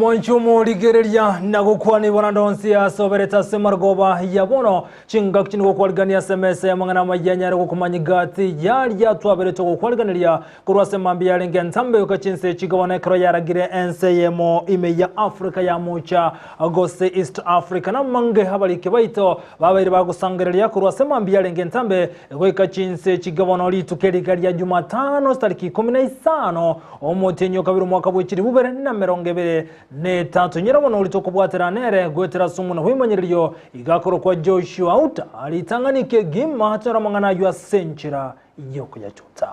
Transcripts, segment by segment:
Omwanchi omorigereria na gokwana ibona onsi ase oberete ase marogoba ya bono chingaki chinde gokwarigania ase emesa y'amang'ana amaya nyare gokomanya gati yaria twaberete gokwariganeria korwa ase mambia yarenge entambe yoka chinse chikabona ekero yaragire ense eyemo ime ya Africa ya mocha gose East Africa namange abariki baito babeire bagosangereria korwa ase mambia yarenge entambe Goika chinse chigabono rituko eriga ria Jumatano tariki 15 omotienyi o kabere omwaka bwe chilifu bibere na emerongo ebere na etato. Nyora bono oria tokobwatera nere goetera ase omwana bw'emanyererio iga akorokwa Joshua Auta ritang'ani kegima tonyore amang'ana ayio ase enchera y'okoyachuta.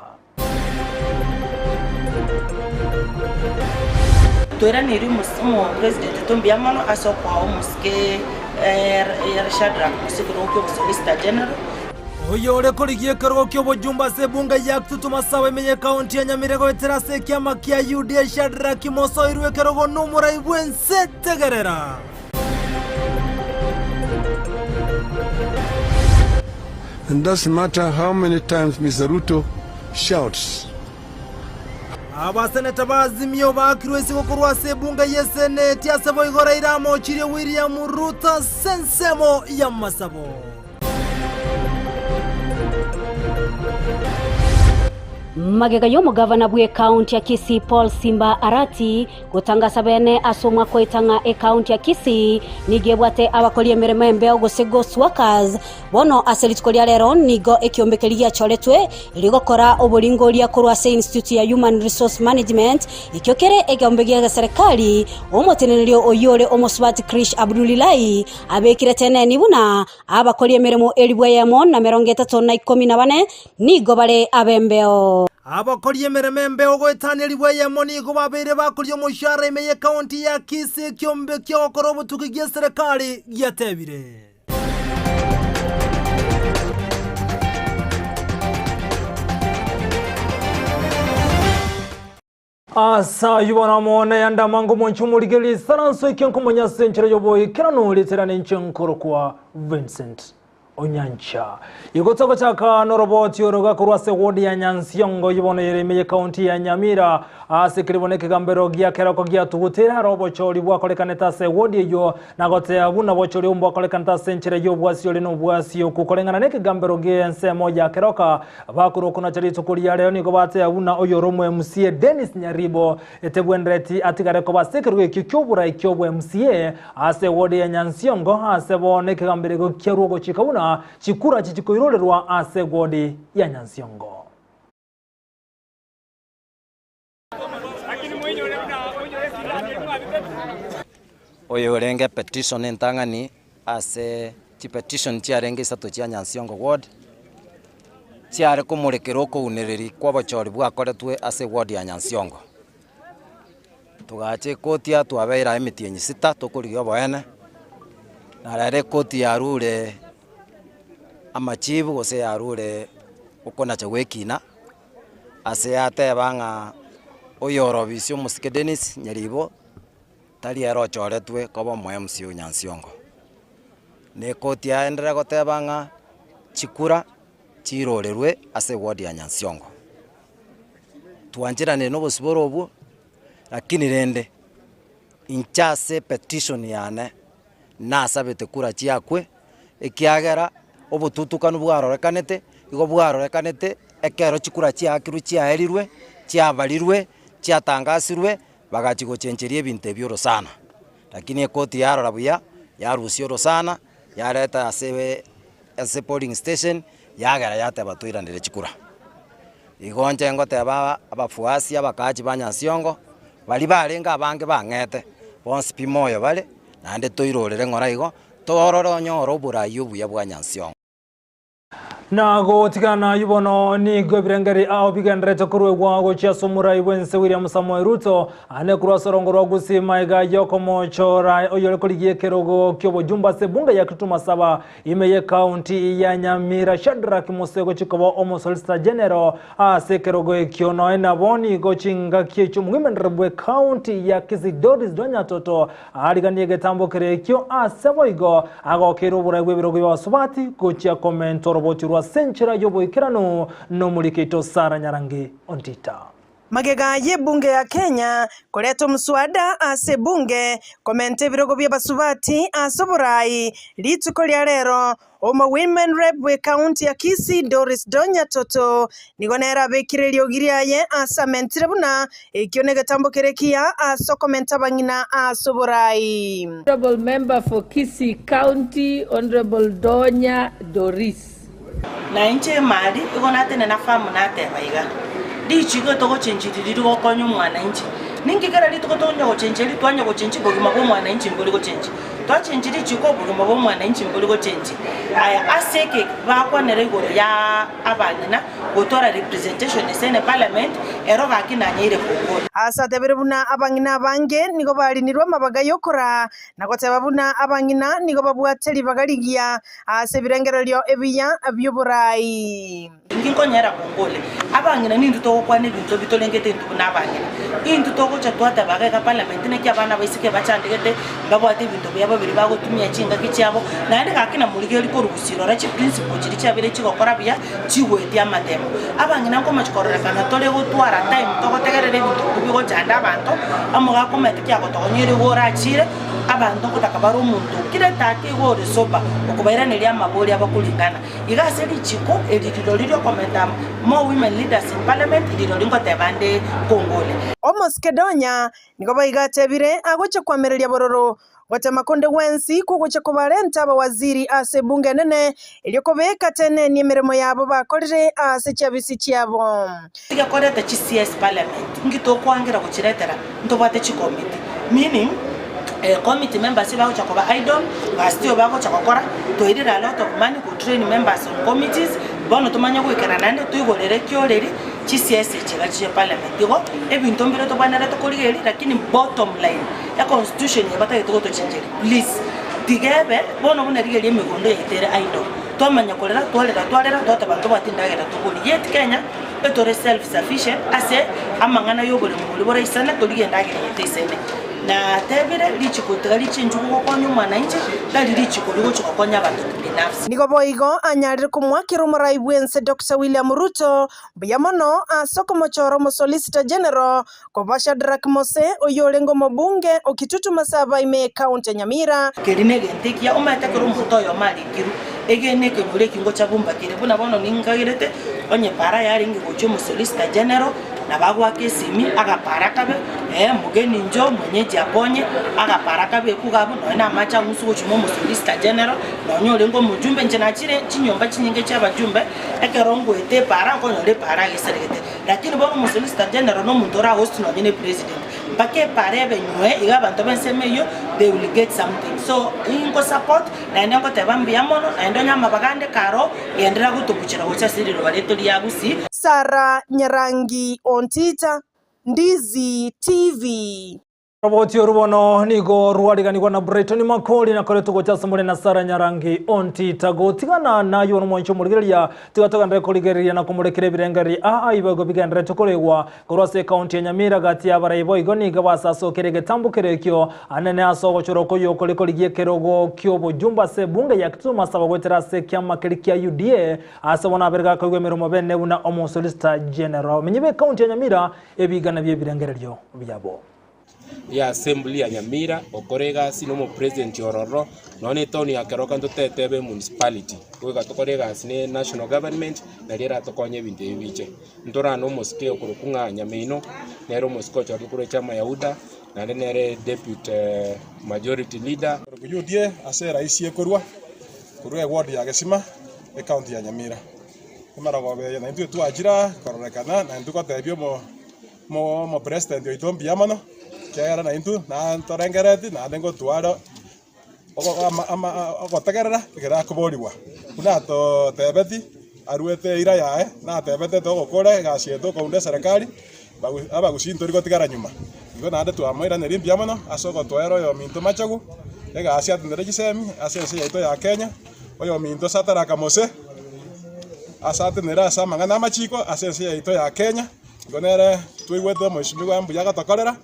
Toiranerie omopresident oito mbuya mono ase okoa omosike Shadrack Mosike Roki obosolicitor general. Oyore korigia ekerogo ki'obojumbe ase ebunge ya Kitutu Masaba ime y'ekaunti ya Nyamira goetera ase ekiama kia UDA Shadrack Mosoirwe ekerogo nomorai bw'ense tegerera. And doesn't matter how many times Mister Ruto shouts. Abaseneta ba Azimio baakirwe isiko korwa ase ebunge y'Eseneti ase boigo Raila amochirie William Ruto ase ensemo y'amasabo. Magega y'omogavana bw'ekaunti ya Kisii Paul Simba Arati gotangasa bene ase omwaka oeta ng'a ekaunti ya Kisii nigo ebwate abakori emeremo embeo gose ghost workers, bono ase rituko ria rero nigo ekiombe keria giachoretwe erio gokora oboringoria korwa ase Institute ya Human Resource Management ekio kere egeombe gi'egeserekari omoteneneri oyio ore omosubati Krish Abdulilahi abekire teneni buna Abakori emeremo elifu eyemo na emerongo etato na ikomi na bane nigo bare ab'embeo. Abakori emeremo embeo goetania elifu eyemo nigo babeire bakoria omoshahara ime y'ekaunti ya Kisii ekiombe ki'ogokora obotuki gi'eserekari giatebire. Ase ayio bono amo neyandama ngomonche omorigereria isaranso ekio nkomanya ase enchera y'oboikeranu ritera ninche nkorokwa Vincent Onyancha. Igo togochaka noroboti oro gakorwa ase ward ya Nyansiongo eyio bono ere ime y'ekaunti ya Nyamira ase keri bono ekegambero gia keroko giatugutire aro obochori bwakorekanete ase ward eyio na gotea buna obochori obwo mbwakorekanete ase enchera y'obwasi ore nobwasi okwo koreng'ana nekegambero gi'ensemo ya keroka Abakorwa okonacha rituko ria rero nigo bateba buna oyore omo MCA Dennis Nyaribo etebwenereti atigare koba ase ekerogo ekio ki'oborai ki'obo MCA ase eward ya Nyansiongo ase bono ekegambero kiarwa ogochika buna chikura chichikoirorerwa ase eward ya Nyansiongo. Oyo orenge petition entang'ani ase chipetition chiarenge isato chia Nyansiongo ward, chiare komorekera okounereri kwa obochori bwakoretwe ase eward ya Nyansiongo. Togacha ekoti aa twabeire aye emetienyi sita tokorigia oboene, na rero ekoti yarure amachibu gose yarure okonacha gwa ekina. Ase yateba ng'a oyorobisia omosike Dennis Nyaribo tari ere ochoretwe koba omo MC o Nyansiongo. Na ekoti yaenderera goteba ng'a chikura chirorerwe ase eward ya Nyansiongo. Twancheranire na obosibore obwo, lakini rende inche ase epetition yane nasabete kura chiakwe, ekiagera obotutukanu bwarorekanete, igo bwarorekanete ekero chikura chiaakirwe chiaerirwe, chiabarirwe, chiatangasirwe, bagachia gochencheria ebinto ebio orosana. Lakini ekoti yarora buya, yarusia orosana, yareta ase ase polling station, yagera yateba toiranere chikura. Igo inche ngoteba abafuasi abakaachi ba Nyansiongo, baria barenge abange bang'ete, bonsi pi moyo bare, naende toirorere ng'ora igo, torore onyore oborai obuya bwa Nyansiongo. Na gotigana nayio bono nigo ebirengeri ao bigendererete koruegwa gochia ase omorai bw'ense William Samoei Ruto, ane korwa ase orongo rwa Gusii magega y'okomochora oyore korigia ekerogo ki'obojumbe ase ebunge ya Kitutu Masaba Ime y'Ekaunti ya Nyamira, Shadrack Mose gochia koba Omosolicitor General ase ekerogo ekio. Nonya nabo nigo chingaki echio omong'imenere bw'Ekaunti ya Kisii Doris Donyatoto ariganie egetambo kere ekio ase boigo agokeire oborai bw'ebirogo bi'abasubati gochia komenta oroboti rwa ase enchera y'oboikeranu nomoriki oito Sarah Nyarangi Ontita. Magega y'ebunge ya Kenya koreta omoswada ase ebunge komenta ebirogo bi'abasubati ase oborai rituko ria rero, omo Women Rep bw'ekaunti ya Kisii Doris Donya Toto nigo nere abekire eriogi riaye ase amentire buna ekio negetambo kere ekiya ase okomenta abang'ina ase oborai. Honourable member for Kisii County, Honourable Donya Doris. Na inche emari igo natenena famu nateba iga, Richiko togochenchia riria rigokonya omwananchi. Ninki kera rituko tonya gochenchia eri twanya gochenchia obogima bwa omwananchi mbori gochenchia. Twachenchia richiko obogima bwa omwananchi mbori gochenchia. Aya ase eke bakwanera igoro ya abang'ina gotwara representation ase ene parliament ero gaki nanyeire kogora. Ase atebire buna abang'ina abange nigo barinirwe amabaga y'okoraa, na goteba buna abang'ina nigo babwate ribaga rigiya Ase ebirengererio ebiya bi'oboraai. Inki nkonyera kongole? Abang'ina nintwe togokwana ebinto ebi torengete intwe buna abang'ina. Intwe togocha twateba iga iga parliament naki abana abaiseke bachandegete, mbabwate ebinto biabo biria bagotumia chingaki chiabo, naende gaki namorigereria korwa gusii rora chiprinciple chiria chiabeire chigokora buya, chigoetia amatemo. Abang'ina nkomochia kororekana tore gotwara time togotegerera ebinto biria bigochanda abanto, amo gakomenta kiagotogonya ere igo orachire. Abanto ngotaka bare omonto okire tata igo ore sober okobairaneria amabori abo koringana. Iga ase richiko eri rirori riokomenta more women leaders in parliament rirori ngoteba nde nkongole. Omosikedonya nigo boigo atebire agochia koamereria bororo gotema konde gwensi kogochia kobarenta abawaziri ase ebunge enene erio kobeka tenenia emeremo yabo bakorire ase chiabisi chiabo. Tiga koreta chi CS parliament nki tokoangera gochiretera ntobwate chikomiti meaning committee members bagocha koba idle gasi bagocha gokora toirire a lot of money go train members on committees bono tomanye goikera naende toigorere ekioreri chi CS echi iga chiche parliament igo ebinto mbire tobwenerete korigereria lakini bottom line econstitution eye batagete gotochengeria please tiga ebe bono buna rigereria emegondo yaito ere idle twamanya korera twarera twarera twateba ntobwati endagera tokoria yet Kenya Etore self sufficient ase amang'ana y'oboremo boria boraisane torigie endagera eye teisane. Natebire richiko tiga richinchwe gokonya omwananchi tari richiko rigochia gokonya abanto kibinafsi. Nigo boigo anyarire komoakera omorai bw'ense Doctor William Ruto mbuya mono ase okomochora omosolicitor general koba Shadrack Mose oyio orenge omobunge o Kitutu Masaba ime ekaunti ya Nyamira. Keri negento ekiya omanyete ekero omonto oyomo arikirwe, egene ekenyoro eki ngocha bombakere. Buna bono ninkagerete, onye para yarenge gochia omosolicitor general, nabo agoaka esimi, agapara kabe, eh mugeni inchoo, mwenyeji akonye, agapara kabe ekuga abwo, nonye na amache ang'usu gochia mwa omosolicitor general, nonye orenge omojumbe, inche nachire chinyomba chinyinge chia abajumbe, ekero ngoeta epara, nkonyora epara agesaregete. Lakini bono omosolicitor general nomonto ora host nonye ne president mpaka epara ebe nywe iga abanto b'ensemo eyio they will get something so ingo support naende ngoteba mbuya mono naende onye amabaga ande kare oo genderera gotobuchera gocha ase riroba riaito ria Gusii. Sarah Nyarangi Ontita, Ndizi TV. Roboti oru bono nigo rwariganigwa na Brighton Makori na koretwa gocha ase more na Sarah Nyarangi Ontita gotigana naye ono mwanche omorigereria tiga togenderere korigereria na komorekera ebirengererio aa ibo bigendererete koregwa korwa ase ekaunti ya Nyamira gati y'abarai boigo nigo basasokire egetambo kerekio anene ase ogochora okoyio okore korigia ekerogo ki'obojumbe ase ebunge ya Kisumu ase abagoetera ase ekiama keria kia UDA ase bono abere gakoigwa emeremo bene buna omosolicitor general. Abamenyi b'ekaunti ya Nyamira ebigana bi'ebirengererio biabo. Ya assembly ya Nyamira, okore egasi na omopresident ororo, nonya na etown ya Keroka ntotetebe emunicipality, goika tokore egasi na enational government, naria eratokonye ebinto ebi biche. Ntorane na omosike okorokwa ng'a Nyamino, nere omosike ochorire korwa echama ya UDA, naende nere deputy majority leader. Korwa UDA ase eraisi ekorwa korwa eward ya Gesima, ecounty ya Nyamira. Emerogoba eye naintwe twachire aa kororekana naintwe gotebia omo. Omopresident oito mbuya mono, ekiagera naintwe natorengereti naende ngotware ogotegerera ekero akoborigwa. Buna atotebeti aruete eira yaye, natebete togokora egasi eye tokounda eserekari, abagusii ntori gotigara nyuma. Igo naende twamoiraneria mbuya mono ase ogotoera oyominto Machogu, egasi atenenere chisemi ase ense yaito ya Kenya, oyominto Sadaraka Mose, ase atenenere ase amang'ana amachiko ase ense yaito ya Kenya. Igo nere twaigwete omoisimigwa mbuya agatokorera.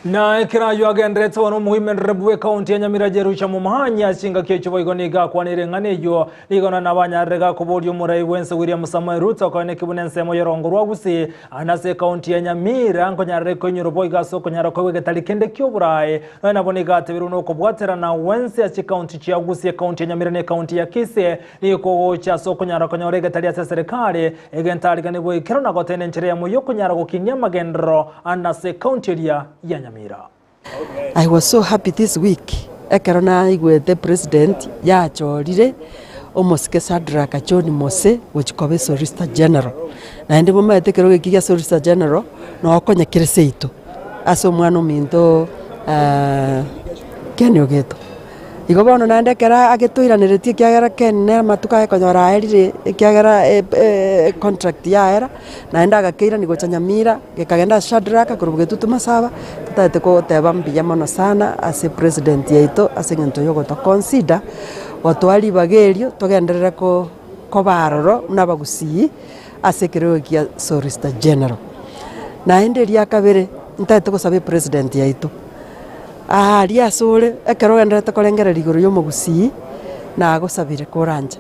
Na ekero ayio agenderete bono omoimerere bw'ekaunti ya Nyamira Jerusha Momanyi ase chingaki echio boigo nigo akwanire eng'ana eyio nigo nonya nabanyarire gakoboria omorai bw'ense William Samoei Ruto okoeneki buna ensemo y'orongo rwa Gusii ande ase ekaunti ya Nyamira nkonyarire koinyora boigo ase okonyara koigwa egetari kende ki'oboraai nonya nabo nigo ateberwe nokobwaterana gwensi ase chikaunti chia Gusii ekaunti ya Nyamira na ekaunti ya Kisii nigo kogocha ase okonyara konyora egetari ase eserekari Egento ariganie goikerwa na gotenda enchera eyemo y'okonyara gokinia amagenderero ande ase ekaunti eria ya Nyamira. I was so happy this week ekero naigwete president yachorire omosike Shadrack John Mose gochia koba esolicitor general. Naende momanyete ekerogo eki gia solicitor general nokonya kere seito ase omwana ominto Ken Ogeto. Igo bono naende ekero agetoiraneretie ekiagera Ken nere amatuko aye konyora aerire ekiagera econtract yaera, naende agakeirania gocha Nyamira, gekagenda ase Shadrack korwa Bogetutu Masaba, totagete koteba mbuya mono sana ase president yaito ase eng'encho ya ogotoconsider, gotoa ribaga erio togenderere ko koba aroro buna abagusii ase ekerogo gia solicitor general. Naende eria kabere, ntagete gosaba epresident yaito. Aaria asore, ekero ogendererete korengereria igoro y'omogusii, nagosabire koranche.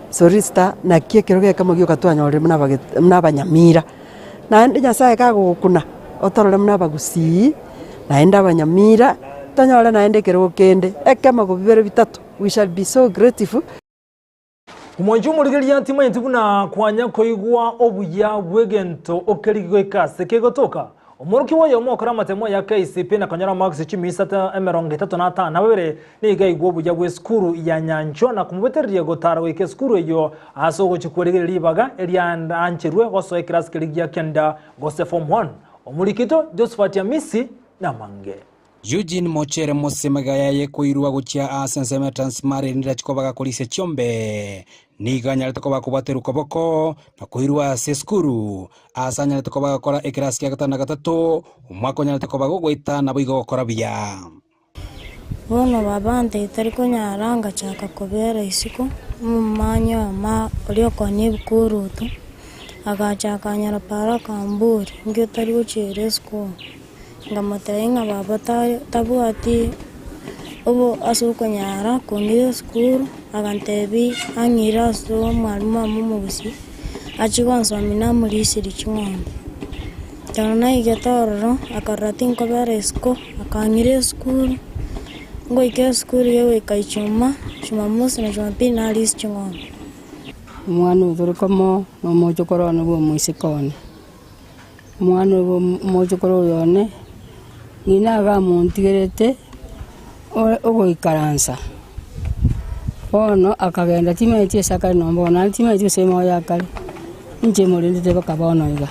Solicitor, naki ekero gekemo gioka twanyorire buna abage buna abanyamira. Naende Nyasaye kagogokuna, otorore buna abagusii, naende abanyamira, tonyore naende ekerogo kende, ekemo bibere bitato, we shall be so grateful. Omwanchi omorigereria timanyeti buna kwanya koigwa obuya bw'egento okerigi goika ase kegotoka. Omworokigwa oyomo okora amatemo ya KCPE na konyora marks chimia isato 35 nigo aigwa obuya bw'esukuru ya Nyanchwa na komobetereria gotara goika esukuru eyio ase ogochia kwerigereria ribaga eriancherwe gosoa ekerasi keria gia kenda gose form one. Omorikito Josephat Amisi namange. Eugene Mochere Mose magega yaye koirwa gochia ase ensemo ya Transmara erinde achie koba gakorisia chiombe. Nigo anyarete koba akobwaterwa koboko na koirwa ase esukuru ase anyarete koba agakora ekerasi kia gatano na gatato, omwaka onyarete koba gogoeta naboigo gokora buya. Bono baba antebia tari konyara, ngachaka kobera isiko, omomanyi oyomo oria okonya ebikuruto, agacha akanyora para akamboria, inki otari gochiera esukuru? Nkamotebia ng'a baba tabwati obo ase okonyara kong'ira esukuru, agantebia ang'ire ase omwalimu amo omogusii, achie gonsomia namorisirie ching'ombe. Ekero naigete ororo, akarora tinkobera isiko, akang'ira esukuru, ngoika esukuru ya goika ijumaa, jumamosi na jumapili narisia ching'ombe. Omwana oyo tore komo na omochokoro one bwa omoiseke one. Omwana oyo omochokoro oyo one, ng'ina agamontigerete ogoikaransa, bono akagenda timanyeti ase akare nonya bono, naende timanyeti gose moyo akare, inche morendete mpaka bono iga.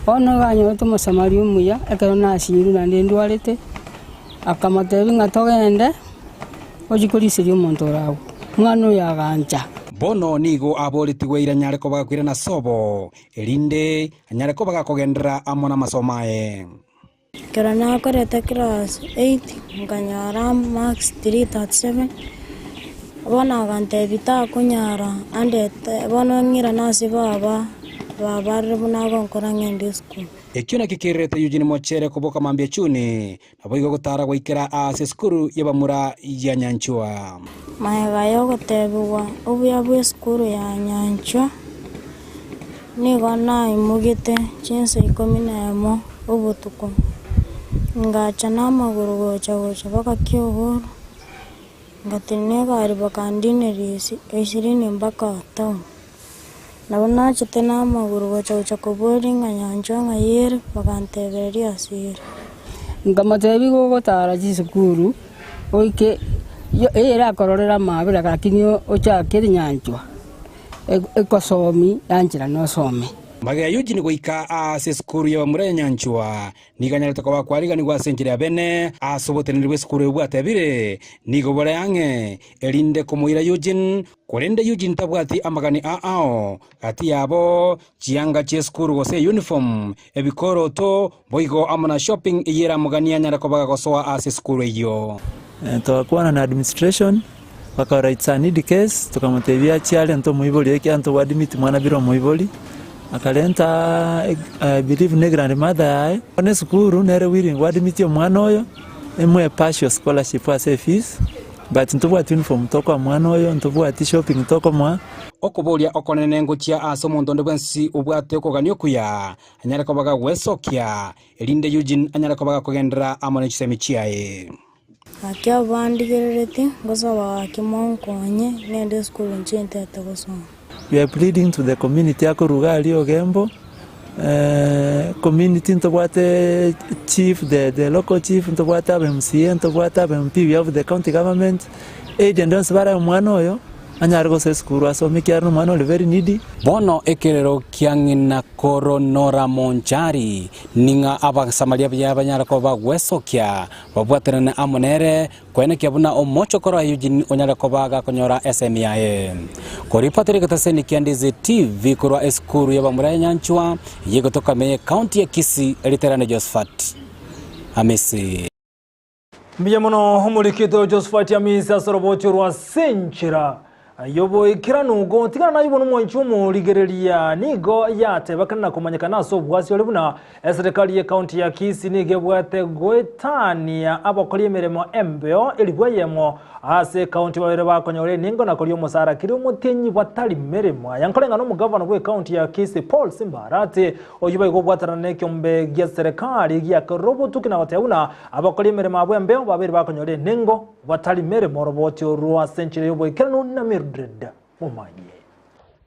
Bono iga anyorete omosamaria omuya, ekero nasinyirwe naende ndwarete, akamotebia ng'a togende. Ochie koriseria omonto ore agwo. Omwana oyo agancha. Bono nigo aboretigwe eira anyare koba gakoirana sobo, erinde anyare koba gakogenderera amo namasomo aye. Ekero nakorete class eight nkanyora marks 337, bono agantebia takonyara andete bono ng'irane ase baba, baba arore buna agonkora ng'ende esukuru. Ekio nakio kererete Eugene Mochere koboka mambia chuni, Naboigo gotara goikera aase esukuru y'abamura ya Nyanchwa. Magega y'ogotebigwa obuya bw'esukuru ya Nyanchwa, nigo naimogete chinsa ikomi na emo obotuko, ngacha namagoro gocha gocha mpaka Kiogoro, ngatenena egari bakandineria ishirini mpaka town. Nabo nachete namagoro gocha gocha koboria ng'a nyanchwa ng'ai ere, bagantebereria ase ere. Nkamotebia igo ogotara chisukuru oike ere akororera amabera lakini ochakere nyanchwa ekosomi yanchera nosome. Magega Eugene goika ase esukuru y'abamura ya Nyanchwa, Nigo anyarete koba kwariganigwa ase enchera ya bene ase oboteneneri bw'esukuru eyo bwatebire, Nigo bore ang'e, erinde komoira Eugene, korende Eugene tabwati amagani a ao gati yabo, chianga chi'esukuru gose eyuniform, ebikoroto, boigo amo na shopping eyio eramoganie anyare koba gagosoa ase esukuru eyio. Togakwana na administration, bakarora it's a need case, tokamotebia achie arente omoibori ekiagera ntobwati admit mwana bila omoibori. Akarenta I believe ne grandmother yaye, bono esukuru nere willing go admit omwana oyo, emoe partial scholarship ase efees, but ntobwati uniform tokoa mwana oyo, ntobwati shopping tokomoa. Okoboria okonene ngochia ase omonto onde bwensi obwate okogania okuya, anyare koba gagwesokia, erinde Eugene anyare koba gakogenderera amo ne chisemi chiaye. Gaki abwo bandigereretie, ngosaba gaki monkonye, ngende esukuru inche ntete gosoma. We are pleading to the community akoruga aria Ogembo, community ntobwate chief the the local chief, ntobwate aba MCA, ntobwate aba MP, we have the county government, aid ende yonsi barae omwana oyo, anyare gosoa esukuru asome ekiagera na omwana ore very needy. Bono ekerero kia ng'ina koro Nora Monchari, ning'a Abasamaria buya banyare koba bagwesokia, Babwatanane amo nere, koenekia buna omochokoro aye Eugene onyare koba gakonyora esemi yaye. Koripotera egetaseni kia Ndizi TV korwa esukuru y'abamura ya Nyanchwa eyio egotoka ime y'ecounty ya Kisii, Riterane Josephat Amisi. Mbuya mono omorikito Josephat Amisi ase orobocho rwa Senchera. Y'oboikeranu gotigana naye bono omwanchi omorigereria nigo yatebekana na komanyekana ase obwasi ore buna eserekari y'ecounty ya Kisii nigo ebwate goetania abakori emeremo embeo elifu eyemo ase ecounty babere bakonyora eningo na koria omosara kera omotienyi batari meremo. Aya nkoreng'ana omogavana bw'ecounty ya Kisii Paul Simba Arati oyio boigo obwatanana nekiombe gia serekari giakerire obotuki na goteba buna abakori emeremo abwo embeo babere bakonyora enengo Batari meremo oroboti orwo ase enchera y'oboikeranu na Mildred Momanyi.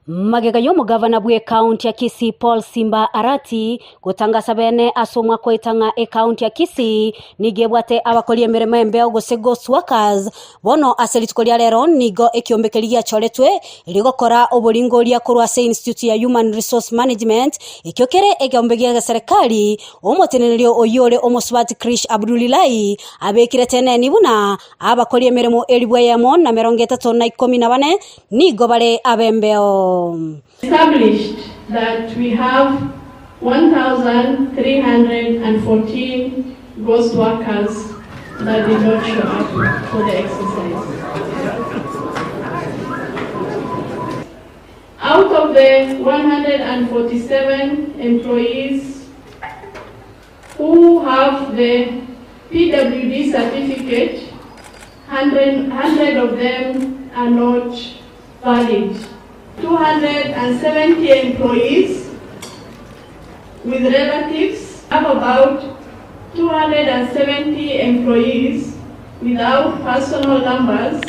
Magega y'omogavana bw'ekaunti ya Kisii Paul Simba Arati gotangasa bene ase omwaka oeta ng'a ekaunti ya Kisii nigo ebwate abakori emeremo embeo gose ghost workers, bono ase rituko ria rero nigo ekiombe keria giachoretwe erio gokora oboringoria korwa ase Institute ya Human Resource Management ekio kere egeombe gia geserikari Omoteneneri oyio ore omosubati Krish Abdulilai abekire teneni buna abakori emeremo elifu eyemo na merongo etato na ikomi na bane nigo bare ab'embeo. Established that we have 1,314 ghost workers that did not show up for the exercise. Out of the 147 employees who have the PWD certificate, 100, 100 of them are not valid. 270 employees with relatives have about 270 employees without personal numbers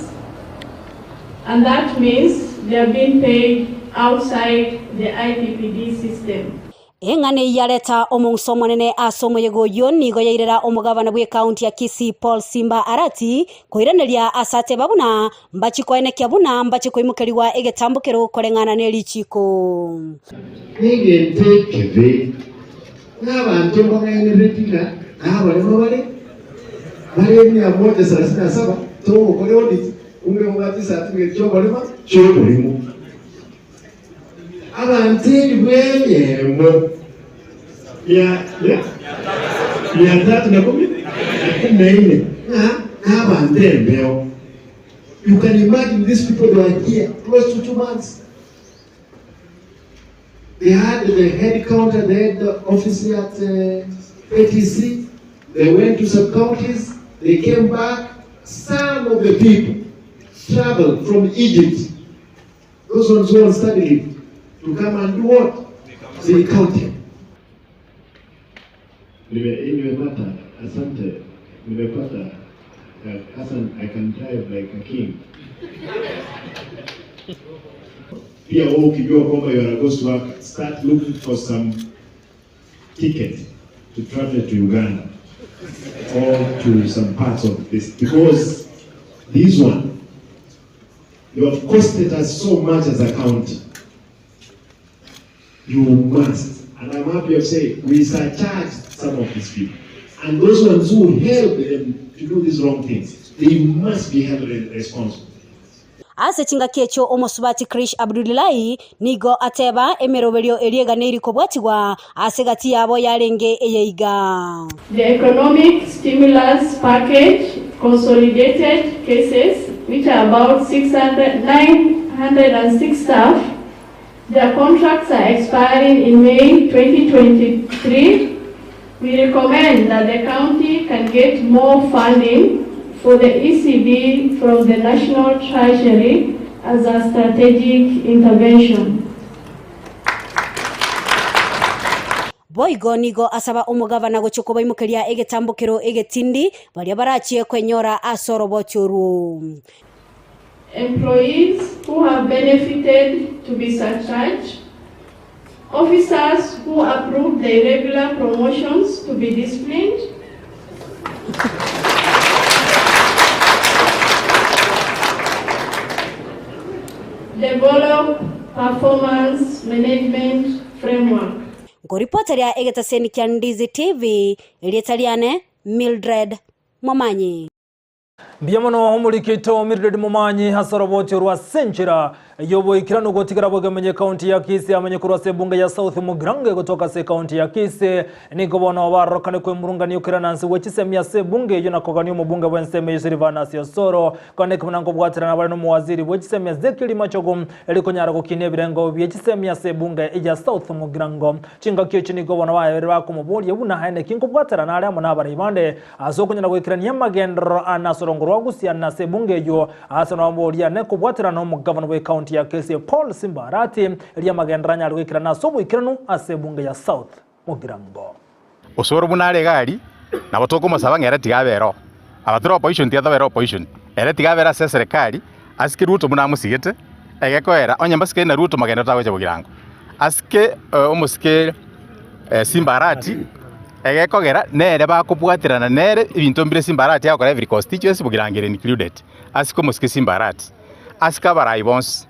and that means they are being paid outside the IPPD system. Eng'ana eyio yareta omong'uso omonene ase omoyega oyio nigo yairera omogabana bw'ekaunti ya Kisii Paul Simba Arati koiraneria ase ateba buna mbachie koenekia buna mbachie koimokerigwa egetambokero koreng'ana ne richiiko. Negento ekebe, ng'a abanto mbang'ainereretie ng'a nabaremo bare bare mia moja thelathini na saba togokora audit kumbe mobwate certificate chi'oborema chi'oborimo. Abanto elifu eyemo mia mia mia tatu na kumi na kumi na ine ng'a nabanto embeo. You can imagine these people they were here close to 2 months. They had the head counter, the head office at ATC. They went to sub counties. They came back. Some of the people traveled from Egypt. Those ones who on study leave to come and do what? They counted. Nimepata, asante, nimepata. Hassan, I can drive like a king. Pia wewe ukijua kwamba you are a ghost worker, start looking for some ticket to travel to Uganda or to some parts of this because this one you have costed us so much as a county. You must, and I'm happy of saying, we surcharged some of these people. And those ones who help them to do these wrong things, they must be held responsible. Ase chingaki echio omosubati Krish Abdulilahi nigo ateba emeroberio eria eganeiri kobwatigwa ase egati yabo yarenge eyeiga. The economic stimulus package consolidated cases, which are about 600, 906 staff, Their contracts are expiring in May 2023. We recommend that the county can get more funding for the ECD from the National Treasury as a strategic intervention. Boigo nigo asaba omogavana gochia kobaimokeria egetambokero egetindi baria barachie kwenyora ase oroboti orwo. Employees who have benefited to be surcharged, officers who approved the irregular promotions to be disciplined. Develop performance management framework. Nkoripoteria egetaseni kia Ndizi TV, erieta riane Mildred Momanyi. Mbuya mono omoriki oito Mildred Momanyi ase oroboti orwa ase enchera y'oboikeranu gotigera bwegemenye ekaunti ya Kisii amenye korwa ase ebunge ya South Mugirango egotoka ase ekaunti ya Kisii. Nigo bono barorokane kwemurungania okirana nse gwe chisemi ase ebunge eyio na kogania omobunge bw'ensemo eyio Silvanus Osoro. Kwaneka buna nkobwaterana bare nomowaziri bwe chisemi Ezekiel Machogu eri konyara gokinia ebirengo bie chisemi ase ebunge ya South Mugirango. Chingaki echi nigo bono babeire bakomoboria buna aye naki nkobwaterana are amo nabarai bande ase okonyara goikerania amagenderero ane ase orongo rwa Gusii ase ebunge eyio. Ase noboria ane kobwaterana nomogavana bw'ecounty ya Kisii Paul Simba Arati erio amagenderero anyare goikerana ase oboikeranu ase ebunge ya South Mugirango. Osoro buna are iga aria, nabo tokomosaba ng'a ere tiga abe ere oo. Aba tore opposition tiga tobe ere opposition. Ere tiga abe ere ase eserekari, asike Ruto buna amosigete, egekoera onye mbasike na Ruto magendo tagocha bogirango. Asike omosike Simba Arati, egekogera nere bakobwaterana nere ebinto mbire Simba Arati agokora every constituency bogirango ere included. Asike omosike Simba Arati, asike abarai bonsi.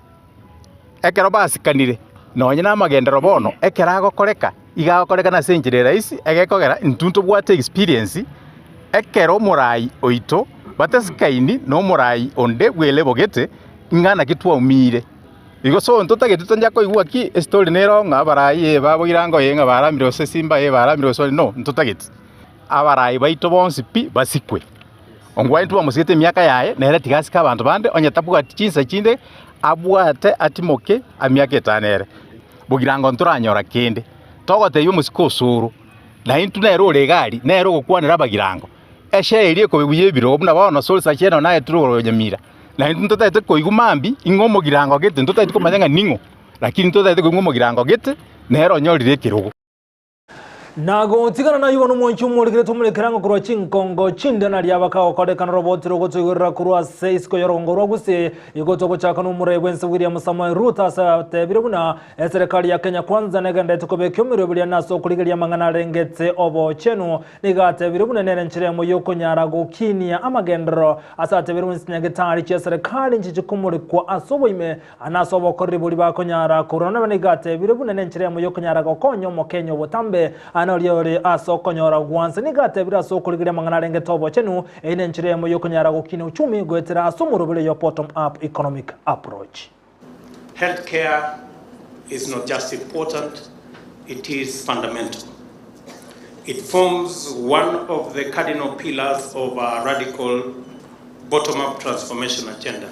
Ekero basikanire, nonye namagenderero bono, ekero agokoreka, iga agokorekana ase enchera eraisi, egekogera intwe ntobwate experience, ekero omorai oito batesikaini na omorai onde bw'elebogete, ing'a naki twaumire. Igo so ntotagete toncha koigwa ki estory nero ng'a abarai ee baboire ango ee ng'a baramire gose simba ee baramire gose ore no, ntotageti. Abarai baito bonsi pi basikwe. Ongwae ntwamosigete emiaka yaye, nere tiga asike abanto bande, onye tabwati chinsa chinde abwate atimoke emiaka etano ere. Bogirango ntoranyora kende. Togotebia omosike osoro, na intwe nere ore iga aria, nere ogokwanera abagirango. Eshare eria ekobe buya ebirogo buna bono sore sachi eno naye tore igoro nyamira. Na intwe ntotagete koigwa mambia ing'o omogirango gete, ntotagete komanya ng'a ning'o, lakini ntotagete koigwa omogirango gete, nere onyorire ekerogo. Na gotigana nayio bono omwanchi omorikire tomorekere ang'e korwa chinkongo chinde naria bakagokorekana oroboti rogotoigorera korwa ase isiko y'orogongo rwa Gusii. Igo togochaka nomorai bw'ense William Samoei Ruto ase atebire buna eserekari ya Kenya Kwanza negenderete kobeka emeroberi ane ase okorigereria amang'ana arengete obochenu. Nigo atebire buna nere enchera emo y'okonyara gokinia amagenderero ase atebire buna chinyagetari chi'eserekari nchiche komorikwa ase oboime Aa nase obokoreri boria bakonyara korwa nabo nigo atebire buna nenchera eyemo y'okonyara gokonya omokenya obotambe. Aa noria ore ase okonyora gwansa nigo atebire ase okorigereria amang'ana arengete obochenu, eyio nenchera eyemo y'okonyara gokina uchumi goetera ase omoroberi oyo bottom up economic approach. Health care is not just important, it is fundamental. It forms one of the cardinal pillars of our radical bottom-up transformation agenda.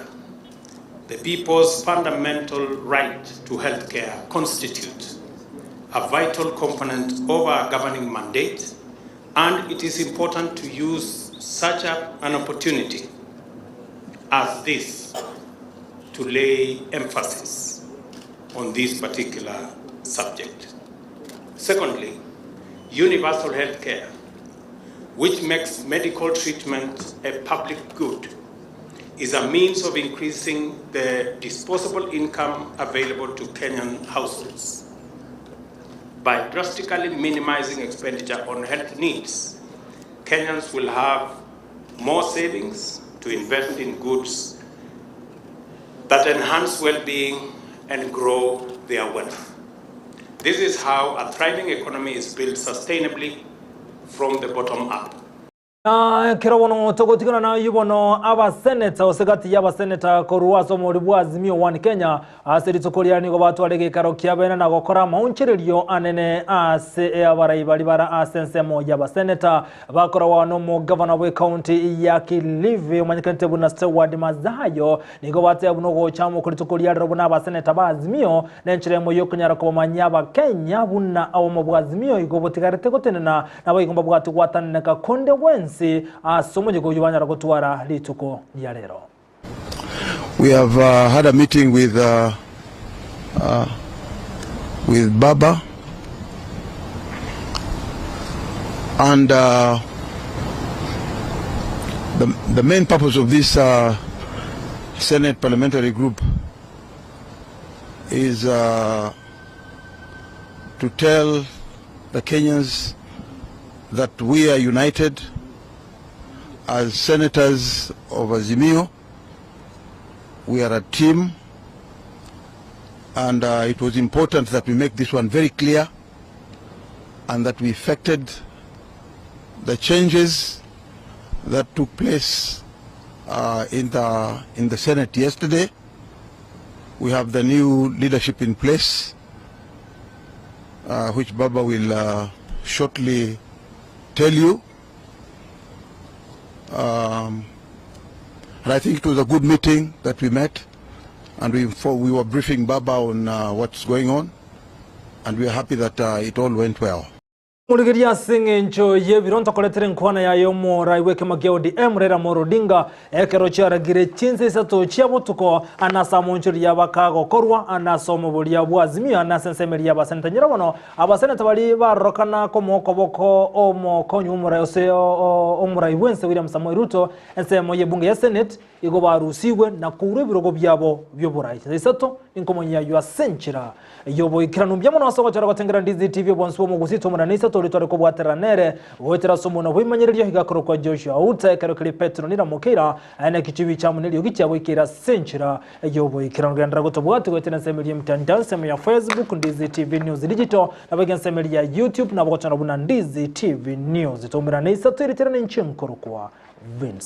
The people's fundamental right to health care constitutes a vital component of our governing mandate, and it is important to use such an opportunity as this to lay emphasis on this particular subject. Secondly, universal health care, which makes medical treatment a public good, is a means of increasing the disposable income available to Kenyan households. By drastically minimizing expenditure on health needs, Kenyans will have more savings to invest in goods that enhance well-being and grow their wealth. This is how a thriving economy is built sustainably from the bottom up. Na ekero bono togotigana nayio bono abaseneta gose gati y'abaseneta korwa ase omori bwa Azimio One Kenya ase rituko riria nigo batwara egeikaro kia bene na gokora amaonchererio anene ase abarai baria bare ase ensemo y'abaseneta bakoragwa nomogavana bw'ecounty ya Kilifi omanyekanete buna Steward Madzayo nigo bateba buna ogocha amo korituko rituko ria rero buna abaseneta ba Azimio nenchera emo yokonyara kobamanyia abakenya buna obomo bwa Azimio igo botigarete gotenena Naboigo mbabwate gwatananeka konde gwensi ase omoyega oyio banyara gotwara rituko ria rero. We have uh, had a meeting with, uh, uh, with Baba and uh, the, the main purpose of this uh, Senate parliamentary group is uh, to tell the Kenyans that we are united as senators of Azimio. We are a team, and uh, it was important that we make this one very clear and that we effected the changes that took place uh, in, the, in the Senate yesterday. We have the new leadership in place, uh, which Baba will uh, shortly tell you. Um, and I think it was a good meeting that we met, and we, we were briefing Baba on uh, what's going on, and we are happy that uh, it all went well. Morigeria ase eng'encho y'ebiro ntokoretera enkwana yaye omorai bw'ekema kia ODM Raila Amolo Odinga ekero chiaragire chinsa isato chia botuko ande ase amonchori y'abakagokorwa ande ase omoboria bwa Azimio ande ase ensemo eria y'abaseneta nyora bono abaseneta baria barorokana komoa okoboko omokonyi bw'omorai ase omorai bwense William Samoei Ruto ensemo y'ebunge ya Senate igo barusigwe na kourwa ebirogo biabo bi'oborai. Chinsa isato ninkomonyia ayio ase enchera y'oboikeranu. Mbuya mono ase ogochora gotengera Ndizi TV obonsi bw'omogusii tomonane isato oria tware kobwaterera nere goetera ase omonwa bw'ebimanyererio iga akorokwa Joshua Outa ekero keria Petero niramokeira aye na ekichubi chiamo neriogi chiagoikeire ase enchera y'oboikeranu. Genderera gotobwatia goetera ensemo eria y'emitandao ensemo ya Facebook Ndizi TV News Digital naboigo ensemo eria ya YouTube nabo gochora buna Ndizi TV News. Toumerane isato eritere ninche nkorokwa Vincent.